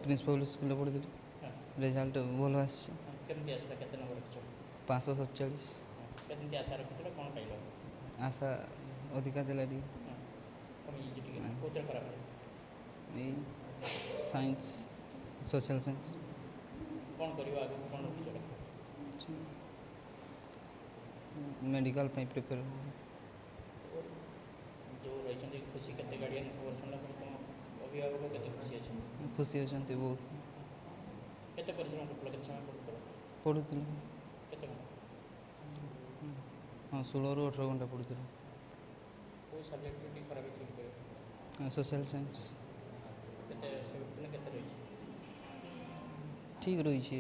Prince public ସ୍କୁଲରେ ପଢ଼ୁଥିଲି। Result ଭଲ ଆସିଛି। କେମିତି ଆସିଲା, କେତେ ନମ୍ବର ରଖିଛ? 547। କେମିତି ଆଶା ରଖିଥିଲ, କ'ଣ ପାଇଲ? ଆଶା ଅଧିକା ଥିଲା ଟିକେ। କମିଯାଇଛି ଟିକେ? କେଉଁଥିରେ ଖରାପ ହେଲା? ଏଇ ସାଇନ୍ସ, ସୋସିଆଲ ସାଇନ୍ସ। କ'ଣ କରିବ ଆଗକୁ, କ'ଣ ରଖିଛ ଲକ୍ଷ୍ୟ? ମେଡ଼ିକାଲ ପାଇଁ ପ୍ରିପେୟାର। ଯେଉଁ ରହିଛନ୍ତି ଖୁସି, କେତେ ଗାର୍ଡ଼ିଆନ୍ ଖବର ଶୁଣିଲା ପରେ ତୁମ ଅଭିଭାବକ କେତେ ଖୁସି ଅଛନ୍ତି? ଖୁସି ଅଛନ୍ତି ବହୁତ। କେତେ ପରିଶ୍ରମ କରୁଥିଲ, କେତେ ସମୟ ପଢ଼ୁଥିଲ? ପଢ଼ୁଥିଲି। କେତେ ଘଣ୍ଟା? ହଁ, 16ରୁ 18 ଘଣ୍ଟା ପଢ଼ୁଥିଲି। କେଉଁ ସବଜେକ୍ଟରେ ଟିକେ ଖରାପ ହେଇଛି କହିବ? Social science. କେତେ ସେଭେଣ୍ଟି କେତେ ରହିଛି? ଠିକ୍ ରହିଛି।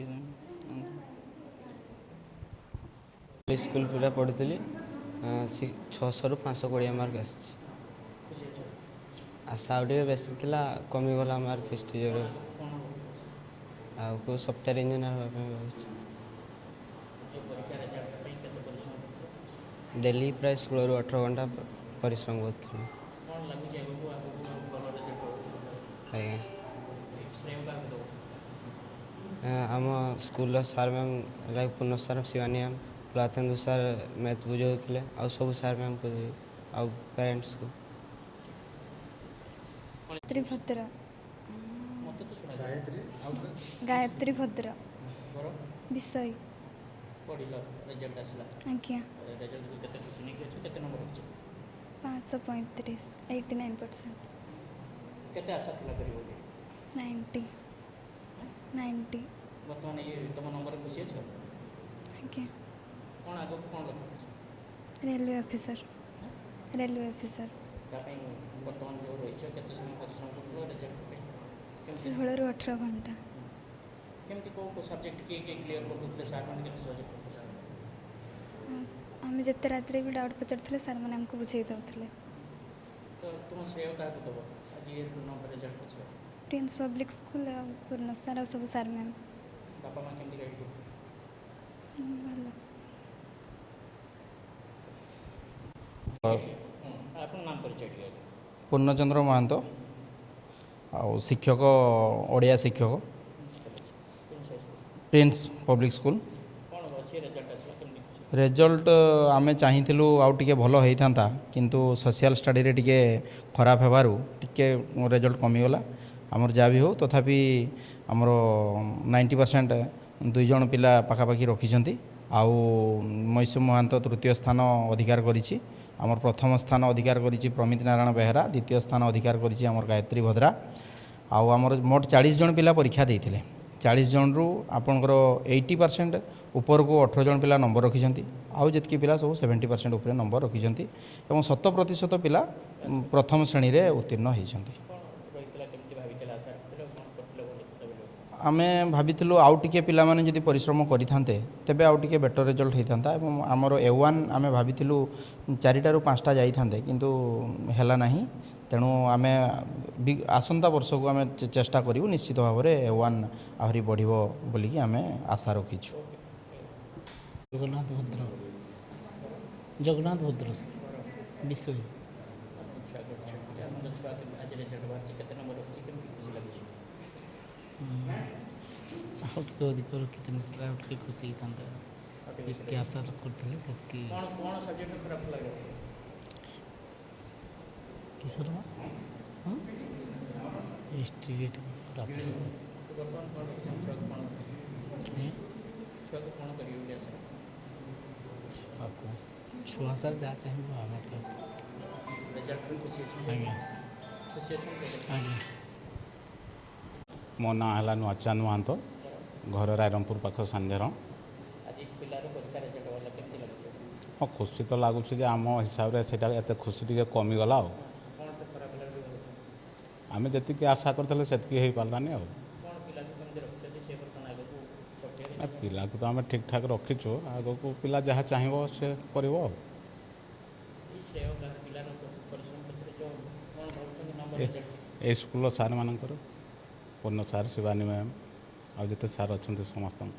ସ୍କୁଲ ପିଲା ପଢ଼ୁଥିଲି, 600ରୁ 520 ମାର୍କ ଆସିଛି। ଖୁସି ଅଛ? ଆଶା ଆଉ ଟିକେ ବେଶୀ ଥିଲା, କମିଗଲା ମାର୍କ ହିଷ୍ଟ୍ରି ଯୋଗୁଁ। କ'ଣ? ଆଉ କେଉଁ ସଫ୍ଟୱେର୍ ଇଞ୍ଜିନିୟର ହେବା ପାଇଁ ଭାବୁଛି। ଯେଉଁ ପରୀକ୍ଷା ରେଜଲ୍ଟ ପାଇଁ କେତେ ପରିଶ୍ରମ କରୁଥିଲ? ଡେଲି ପ୍ରାୟ 16ରୁ 18 ଘଣ୍ଟା ପରିଶ୍ରମ କରୁଥିଲି। କ'ଣ ଲାଗୁଛି, ଆଗକୁ ଆଗକୁ ଆଉ ଭଲ ରେଜଲ୍ଟ ହେବ? ଆଜ୍ଞା। ଶ୍ରେୟ କାହାକୁ ଦେବ? ଆମ ସ୍କୁଲର sir ma'am, like Purna sir, Shivani ma'am, Praladendu sir math ବୁଝାଉଥିଲେ, ଆଉ ସବୁ ସାର୍ ମ୍ୟାମ୍କୁ ଦେବି ଆଉ ପ୍ୟାରେଣ୍ଟସ୍କୁ। ଗାୟତ୍ରୀ ଭଦ୍ର। ମୋତେ ତ ଶୁଣା। ଗାୟତ୍ରୀ ଭଦ୍ର। ଘର? ବିଷୟ। ପଢ଼ିଲ, ରେଜଲ୍ଟ ଆସିଲା? ଆଜ୍ଞା। ରେଜଲ୍ଟ କେତେ ଖୁସି ନେଇକି ଅଛ, କେତେ ନମ୍ବର ରଖିଛ? 535, 89%। କେତେ ଆଶା ଥିଲା କରିବ ବୋଲି? 90, 90। ବର୍ତ୍ତମାନ ଇଏ ତୁମ ନମ୍ବରରେ ଖୁସି ଅଛ? ଆଜ୍ଞା। କ'ଣ ଆଗକୁ କ'ଣ ଲକ୍ଷ୍ୟ ରଖିଛ? Railway officer, railway officer. ତା ପାଇଁ ବର୍ତ୍ତମାନ ଯେଉଁ ରହିଛ, କେତେ ସମୟ ପରିଶ୍ରମ କରୁଥିଲ ରେଜଲ୍ଟ ପାଇଁ, କେମିତି? 16ରୁ 18 ଘଣ୍ଟା। କେମିତି, କେଉଁ କେଉଁ ସବଜେକ୍ଟ କିଏ କିଏ କ୍ଲିୟର କରିଦେଉଥିଲେ, ସାର୍ ମାନେ କେତେ ସହଯୋଗ କରୁଥିଲେ? ଆମେ ଯେତେ ରାତିରେ ବି ଡାଉଟ୍ ପଚାରୁଥିଲେ, ସାର୍ମାନେ ଆମକୁ ବୁଝେଇ ଦେଉଥିଲେ। ତ ତୁମ ଶ୍ରେୟ କାହାକୁ ଦେବ ଆଜି ଏ ନମ୍ବର ରେଜଲ୍ଟ ପଛରେ? ପ୍ରିନ୍ସ ପବ୍ଲିକ୍ ସ୍କୁଲ ଆଉ ପୂର୍ଣ୍ଣ ସାର୍ ଆଉ ସବୁ ସାର୍ ମ୍ୟାମ୍। ବାପା ମା କେମିତି ଗାଇଡ଼ କରୁଥିଲେ? ଭଲ। ଆପଣ ନାମ ପରିଚୟ ଟିକେ। ପୂର୍ଣ୍ଣଚନ୍ଦ୍ର ମହାନ୍ତ, ଆଉ ଶିକ୍ଷକ, ଓଡ଼ିଆ ଶିକ୍ଷକ। Prince high school. Prince public school. କ'ଣ ଅଛି, ରେଜଲ୍ଟ ଆସିଲା, କେମିତି ଖୁସି? ରେଜଲ୍ଟ ଆମେ ଚାହିଁଥିଲୁ ଆଉ ଟିକେ ଭଲ ହେଇଥାନ୍ତା, କିନ୍ତୁ ସୋସିଆଲ୍ ଷ୍ଟଡ଼ିରେ ଟିକେ ଖରାପ ହେବାରୁ ଟିକେ ରେଜଲ୍ଟ କମିଗଲା ଆମର। ଯାହା ବି ହେଉ, ତଥାପି ଆମର 90% ଦୁଇ ଜଣ ପିଲା ପାଖାପାଖି ରଖିଛନ୍ତି। ଆଉ ମୈସୁମ ମହାନ୍ତ ତୃତୀୟ ସ୍ଥାନ ଅଧିକାର କରିଛି। ଆମର ପ୍ରଥମ ସ୍ଥାନ ଅଧିକାର କରିଛି ପ୍ରମିତ ନାରାୟଣ ବେହେରା, ଦ୍ୱିତୀୟ ସ୍ଥାନ ଅଧିକାର କରିଛି ଆମର ଗାୟତ୍ରୀ ଭଦ୍ରା। ଆଉ ଆମର ମୋଟ 40 ଜଣ ପିଲା ପରୀକ୍ଷା ଦେଇଥିଲେ। 40 ଜଣରୁ ଆପଣଙ୍କର 80% ଉପରକୁ 18 ଜଣ ପିଲା ନମ୍ବର ରଖିଛନ୍ତି, ଆଉ ଯେତିକି ପିଲା ସବୁ 70% ଉପରେ ନମ୍ବର ରଖିଛନ୍ତି ଏବଂ 100% ପିଲା ପ୍ରଥମ ଶ୍ରେଣୀରେ ଉତ୍ତୀର୍ଣ୍ଣ ହେଇଛନ୍ତି। କ'ଣ ରହିଥିଲା, କେମିତି ଭାବିଥିଲେ, ଆଶା ରଖିଥିଲେ ଆଉ କ'ଣ କରିଥିଲେ ଭଲ ହେଇଥାନ୍ତା ବୋଲି? ଆମେ ଭାବିଥିଲୁ ଆଉ ଟିକେ ପିଲାମାନେ ଯଦି ପରିଶ୍ରମ କରିଥାନ୍ତେ, ତେବେ ଆଉ ଟିକେ ବେଟର୍ ରେଜଲ୍ଟ ହେଇଥାନ୍ତା ଏବଂ ଆମର A1 ଆମେ ଭାବିଥିଲୁ 4ଟାରୁ 5ଟା ଯାଇଥାନ୍ତେ, କିନ୍ତୁ ହେଲା ନାହିଁ। ତେଣୁ ଆମେ ବି ଆସନ୍ତା ବର୍ଷକୁ ଆମେ ଚେଷ୍ଟା କରିବୁ, ନିଶ୍ଚିତ ଭାବରେ A1 ଆହୁରି ବଢ଼ିବ ବୋଲିକି ଆମେ ଆଶା ରଖିଛୁ। ଜଗନ୍ନାଥ ଭଦ୍ର, ଜଗନ୍ନାଥ ଭଦ୍ର ସାର୍, ବିଷୟ। ଛୁଆ କରିଛନ୍ତି, ଆମର ଛୁଆ ଆଜି ରେଜଲ୍ଟ ବାହାରିଛି, କେତେ ନମ୍ବର ରଖିଛି, କେମିତି ଖୁସି ଲାଗୁଛି? ଆଉ ଟିକେ ଅଧିକ ରଖିଥିଲେ ସାର୍, ଆଉ ଟିକେ ଖୁସି ହେଇଥାନ୍ତା। ଆଉ ଟିକେ ବେଶୀ। ଯେତିକି ଆଶା କରୁଥିଲେ ସେତିକି। କ'ଣ କ'ଣ ସବଜେକ୍ଟ ଖରାପ ଲାଗେ? କିଶୋର, ହଁ, ହିଷ୍ଟ୍ରି ଟିକେ ଖରାପ। ବର୍ତ୍ତମାନ କ'ଣ ରଖିଛନ୍ତି ଛୁଆକୁ, କ'ଣ ଛୁଆକୁ କ'ଣ କରିବେ ବୋଲି ଆଶା ରଖିଛନ୍ତି? ଛୁଆକୁ, ଛୁଆ ସାର୍ ଯାହା ଚାହିଁବ, ଆମେ ତ ରେଜଲ୍ଟ ବି ଖୁସି ଅଛନ୍ତି? ଆଜ୍ଞା। ଖୁସି ଅଛନ୍ତି? ଆଜ୍ଞା। ମୋ ନାଁ ହେଲା ନୂଆଚାନ୍ଦ ମହାନ୍ତ, ଘର ରାଇରଙ୍ଗପୁର ପାଖ ସାଞ୍ଜର। ଆଜି ପିଲାର ପରୀକ୍ଷା ରେଜଲ୍ଟ ଭଲ, କେମିତି ଲାଗୁଛି? ହଁ, ଖୁସି ତ ଲାଗୁଛି ଯେ ଆମ ହିସାବରେ ସେଇଟା ଏତେ ଖୁସି ଟିକେ କମିଗଲା ଆଉ। କ'ଣ ତ ଖରାପ ହେଲା ବୋଲି ଭାବୁଛନ୍ତି? ଆମେ ଯେତିକି ଆଶା କରିଥିଲେ, ସେତିକି ହେଇପାରିଲାନି ଆଉ। କ'ଣ ପିଲାକୁ କେମିତି ରଖିଛନ୍ତି ସେ ବର୍ତ୍ତମାନ ଆଗକୁ ସଫ୍ଟୱେର୍? ନା, ପିଲାକୁ ତ ଆମେ ଠିକ୍ ଠାକ୍ ରଖିଛୁ। ଆଗକୁ ପିଲା ଯାହା ଚାହିଁବ ସେ କରିବ ଆଉ। ଏଇ ଶ୍ରେୟ କାହାର, ପିଲାର ପରିଶ୍ରମ ପଛରେ ଯେଉଁ କ'ଣ ଭାବୁଛନ୍ତି ନମ୍ବର ରେଜଲ୍ଟ? ଏଇ ସ୍କୁଲର ସାର୍ମାନଙ୍କର, ପୂର୍ଣ୍ଣ ସାର୍, ଶିବାନୀ ମ୍ୟାମ୍, ଆଉ ଯେତେ ସାର୍ ଅଛନ୍ତି ସମସ୍ତଙ୍କୁ।